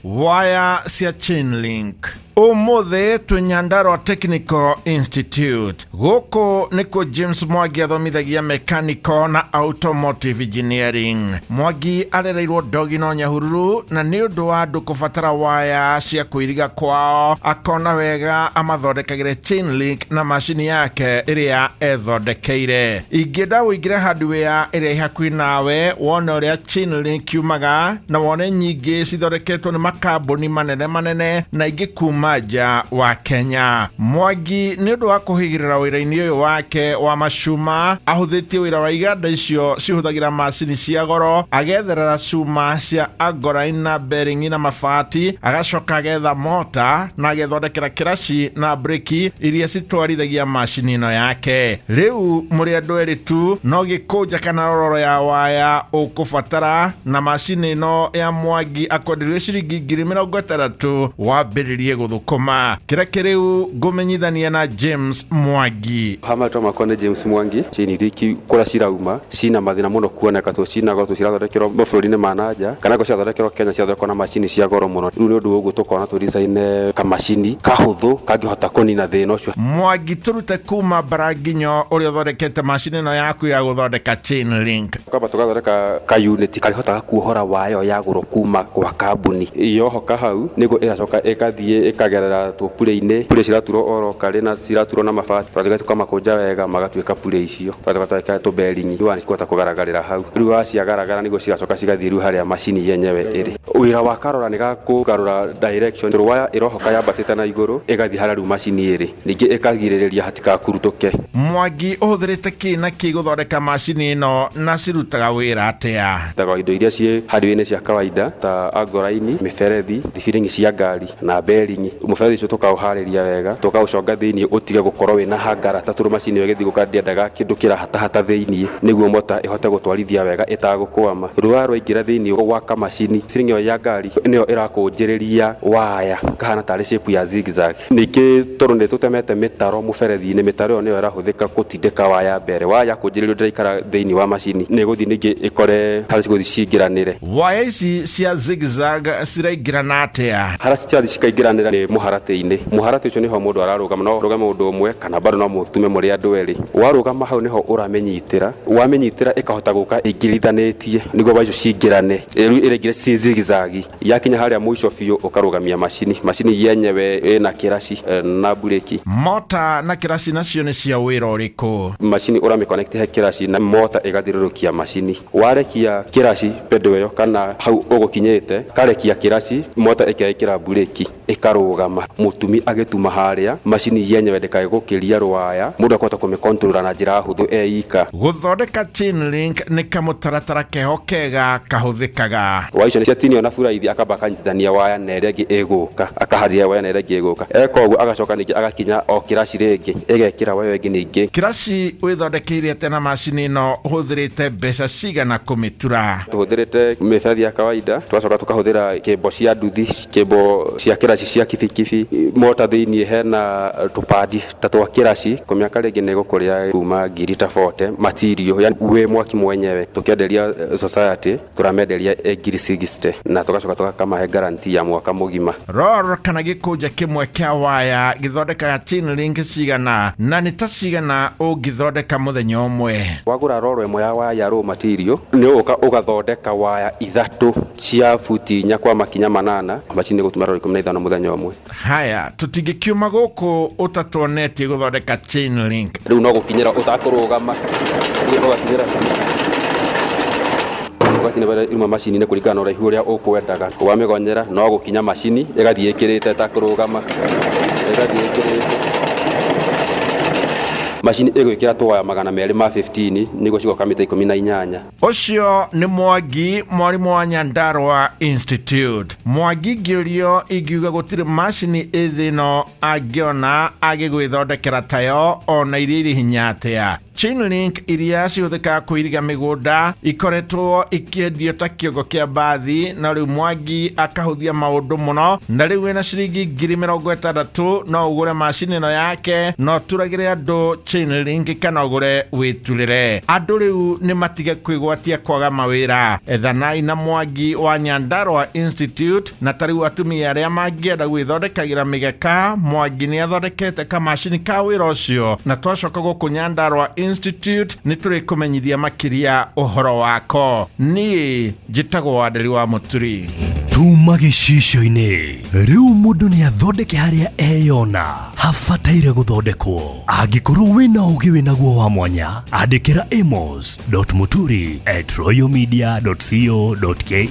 Waya cia Chainlink. Ũmũthĩ twĩ Nyandarua Technical Institute. Gũkũ nĩkuo James Mwangi athomithagia mechanical na automotive engineering. Mwangi arereirwo Ndogi no Nyahururu, na nĩ ũndũ wa andũ kũbatara waya cia kũiriga kwao, akona wega amathondekagĩre chain link na macini yake ĩrĩa ethondekeire. Ingĩenda ũingĩre hardware ĩrĩa ĩ hakuhĩ nawe wone ũrĩa chain link yumaga, na wone nyingĩ cithondeketwo nĩ makambuni manene manene na ingĩ kuma nja wa Kenya. Mwangi nĩ ũndũ wa kũhĩgĩrĩra wĩra-inĩ ũyũ wake wa macuma, ahũthĩtie wĩra wa iganda icio cihũthagĩra macini cia goro, agetherera cuma cia angoraini na bearing na mabati, agacoka agetha mota na agethondekera kĩraci na breki iria citwarithagia macini ĩno yake. Rĩu mũrĩ andũ erĩ tu, no gĩkũnja kana rororo ya waya ũkũbatara, na macini ĩno ya Mwangi akwenderio ciringi 60,000 wambĩrĩrie gũthũkũma. Kĩreke rĩu ngũmenyithania na James Mwangi. Ha marĩtwa makwa nĩ James Mwangi. Chain iria kũrĩa cirauma cina mathĩna mũno kuoneka, tondũ cina goro, tondũ cirathondekerwo mabũrũri-inĩ ma na nja, kana ngo cirathondekerwo Kenya cirathondekwo na macini cia goro mũno. Rĩu nĩ ũndũ wa ũguo tũkona tũ design kamacini kahũthũ kangĩhota kũnina thĩna ũcio. Mwangi, tũrute kuma Mbaranginyo ũrĩa ũthondekete macini ĩno yaku ya gũthondeka chain link. Twamba tũgathondeka ka unit karĩhotaga kuohora waya ĩyo yagũrwo kuma gwa kambuni. Yohoka hau nĩguo ĩracoka ĩgathiĩ ĩkagerera tũpurĩ-inĩ, purĩ ciraturwo oro karĩ na ciraturwo na mabati, tũgacoka tũkamakũnja wega magatuĩka purĩ icio. Tũgacoka tũgekĩra tũ bearing rĩu cikũhota kũgaragarĩra hau. Rĩu waciagaragara nĩguo ciracoka cigathiĩ rĩu harĩa macini yenyewe ĩrĩ. Wĩra wa karora nĩ ga kũgarũra direction, tondũ waya ĩrohoka yambatĩte na igũrũ ĩgathiĩ harĩa rĩu macini ĩrĩ. Ningĩ ĩkagirĩrĩria hatikakurutũke. Mwangi, ũhũthĩrĩte kĩ na kĩ gũthondeka macini ĩno na cirutaga wĩra atĩa? Taga indo iria ciĩ hardware-inĩ cia kawaida ta angoraini, mĩberethi, thibiringi cia ngari na bearing. Mũberethi ũcio tũkaũharĩria wega, tũkaũconga thĩinĩ ũtige gũkorwo wĩna hangara ta tondũ macini ĩyo ĩgĩthiĩ gũka ndĩendaga kĩndũ kĩrahatahata thĩinĩ nĩguo mota ĩhote gũtwarithia wega ĩtagũkwama. Rũa rwaingĩra thĩinĩ wa kamacini, thibiringi ĩyo ya ngari nĩyo ĩrakũnjĩrĩria waya kahana tarĩ shape ya zigzag. Ningĩ tondũ nĩ tũtemete mĩtaro mũberethi-inĩ, mĩtaro ĩyo nĩyo ĩrahũthĩka gũtindĩka waya mbere. Waya yakũnjĩrĩrio ndĩraikara thĩinĩ wa macini, nĩ ĩgũthiĩ ningĩ ĩkore harĩa cigũthiĩ cingĩranĩre. Waya ici cia zigzag ciraingĩrana atĩa? Harĩa cirathiĩ cikaingĩranĩra nĩ mũharatĩ-inĩ. Mũharatĩ ũcio nĩho mũndũ ararũgama, no ũrũgame ũndũ ũmwe kana bado no mũtume mũrĩ andũ erĩ. Warũgama hau nĩho ũramĩnyitĩra, wamĩnyitĩra ĩkahota gũka ĩingĩrithanĩtie nĩguo waya icio cingĩrane. Rĩu ĩraingĩra ci zigzag. Yakinya harĩa mũico biũ ũkarũgamia macini. Macini yenyewe ĩna kĩraci na mburĩki. Mota na kĩraci nacio nĩ cia wĩra ũrĩkũ? Macini ũramĩ connect he kĩraci na mota ĩgathiũrũrũkia macini. Warekia kĩraci pedal ĩyo kana hau ũgũkinyĩte, karekia kĩraci, mota ĩkeĩkĩra mburĩki ĩkarũgama. Mũtumi agĩtuma harĩa, macini yenyewe ndĩkae gũkĩria rũwaya, mũndũ akũhota kũmĩ control na njĩra hũthũ e ika. Gũthondeka chain link nĩ kamũtaratara keho kega kahũthĩkaga. Waya icio ciatinio na buraithi akamba akanyitithania waya na ĩrĩa ĩngĩ ĩgũka, akaharĩria waya na ĩrĩa ĩngĩ ĩgũka. Eka ũguo agacoka ningĩ agakinya o kĩraci rĩngĩ, ĩgekĩra waya ĩyo ĩngĩ ningĩ. Kĩraci wĩthondekeire atĩa na macini ĩno ũhũthĩrĩte mbeca cigana kũmĩtura? Tũhũthĩrĩte mĩberethi ya kawaida, tũgacoka tũkahũthĩra kĩmbo cia nduthi, kĩmbo cia kĩraci cia kibikibi, mota thĩinĩ hena tũpandi ta twa kĩraci. Kũmĩaka rĩngĩ nĩ ĩgũkũrĩa kuma ngiri ta 40 material, yani wĩ mwaki mwenyewe. Tũkĩenderia society tũramenderia ngiri 60 na tũgacoka tũkamahe guarantee ya mwaka mũgima. Roll kana gĩkũnja kĩmwe kĩa waya gĩthondekaga chain link cigana na nĩ ta cigana ũngĩthondeka mũthenya ũmwe? Wagũra roll ĩmwe ya waya raw material nĩ ũgũka ũgathondeka waya ithatũ cia buti 4 kwa makinya 8, macini ĩgũtuma roll 15 mũthenya ũmwe. Haya, tũtingĩkiuma gũkũ ũtatuonetie gũthondeka chain link. Rĩu no gũkinyĩra ũtakũrũgama, ũgakinyĩra ũgakinya harĩa iruma macini-inĩ kũringana na ũraihu ũrĩa ũkwendaga. Wamĩgonyera no gũkinya macini ĩgathiĩ ĩkĩrĩte ĩtakũrũgama, ĩgathiĩ ĩkĩrĩte. Macini ĩgwĩkĩra tũwaya 215 nĩguo cigoka mita 18. Ũcio nĩ Mwangi, mwarimũ wa Nyandarua Institute. Mwangi ngĩũrio ingiuga gũtirĩ macini ĩ thĩ ĩno angĩona agĩgwĩthondekera tayo ona iria irĩ hinya atĩa. Chain link iria cihũthĩkaga kũiriga mĩgũnda ikoretwo ikĩendio ta kĩongo kĩa mbathi, na rĩu Mwangi akahũthia maũndũ mũno, na rĩu wĩna ciringi 60,000 no ũgũre macini ĩno yake na ũturagĩre andũ. Chainlink kana ũgũre wĩturĩre. Andũ rĩu nĩ matige kwĩgwatia kwaga mawĩra. Ethanai na Mwangi wa Nyandarua Institute, na ta rĩu atumia arĩa mangĩenda gwĩthondekagĩra mĩgeka, Mwangi nĩ athondekete kamacini ka wĩra ũcio, na twacoka gũkũ Nyandarua Institute nĩ tũrĩkũmenyithia makĩria ũhoro wako. Niĩ njĩtagwo Wanderi wa Mũturi. Tuma gĩcicio-inĩ rĩu mũndũ nĩ athondeke harĩa eyona habataire gũthondekwo. Angĩkorwo wĩna ũgĩ wĩnaguo wa mwanya, andĩkĩra amos.muturi@royalmedia.co.ke.